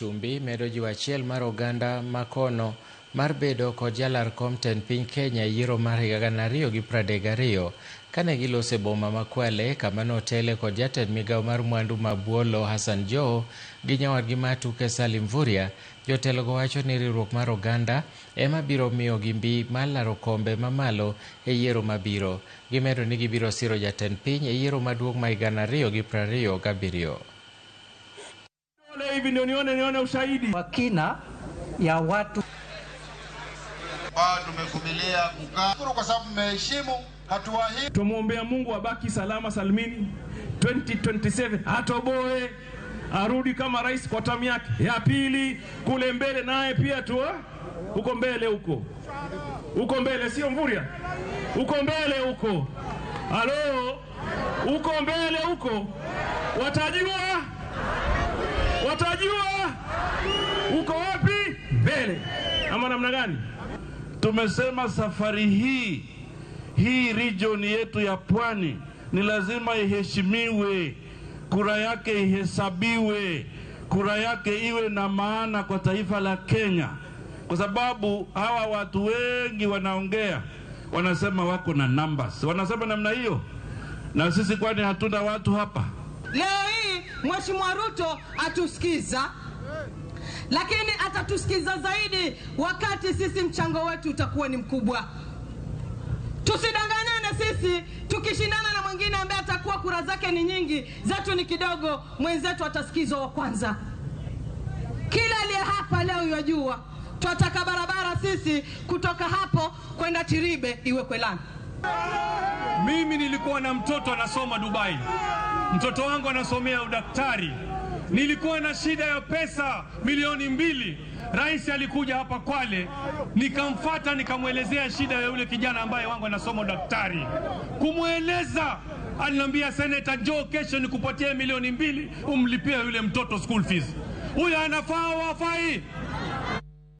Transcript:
Chumbi medo jiwo achiel mar oganda makono mar bedo kod jalar kom tend piny Kenya e yiero mar higa 2032 kane giloso e boma ma Kwale kama notele kod jatend migao mar mwandu ma Buolo Hassan Joho gi nyawadgi ma tuke Salim Mvurya. Jotelogo wacho ni riwruok mar oganda ema biro miyogi mbi mar laro kombe mamalo e yiero mabiro. Gimedo ni gibiro siro jatend piny e yiero maduong' ma higa 2027. Hivi ndio nione ushahidi wa kina ya watu ambao tumevumilia kukaa kwa sababu mmeheshimu hatua hii. Tumuombea Mungu abaki salama salmini 2027 atoboe, arudi kama rais kwa tamu yake ya pili kule mbele, naye pia tu huko mbele huko huko mbele, sio Mvurya, huko mbele huko, halo, huko mbele huko, watajua watajua uko wapi mbele ama namna gani? Tumesema safari hii region yetu ya Pwani ni lazima iheshimiwe, kura yake ihesabiwe, kura yake iwe na maana kwa taifa la Kenya, kwa sababu hawa watu wengi wanaongea, wanasema wako na numbers, wanasema namna hiyo, na sisi kwani hatuna watu hapa? Leo hii Mheshimiwa Ruto atusikiza, lakini atatusikiza zaidi wakati sisi mchango wetu utakuwa ni mkubwa. Tusidanganyane sisi, tukishindana na mwingine ambaye atakuwa kura zake ni nyingi, zetu ni kidogo, mwenzetu atasikizwa wa kwanza. Kila aliye hapa leo yajua twataka barabara sisi kutoka hapo kwenda Tiribe iwekwe lami. Mimi nilikuwa na mtoto anasoma Dubai, mtoto wangu anasomea udaktari. Nilikuwa na shida ya pesa 2 milioni. Rais alikuja hapa Kwale, nikamfata nikamwelezea shida ya yule kijana ambaye wangu anasoma udaktari. Kumweleza, aliniambia seneta, njoo kesho nikupatie 2 milioni umlipie yule mtoto school fees. Huyo anafaa au hafai?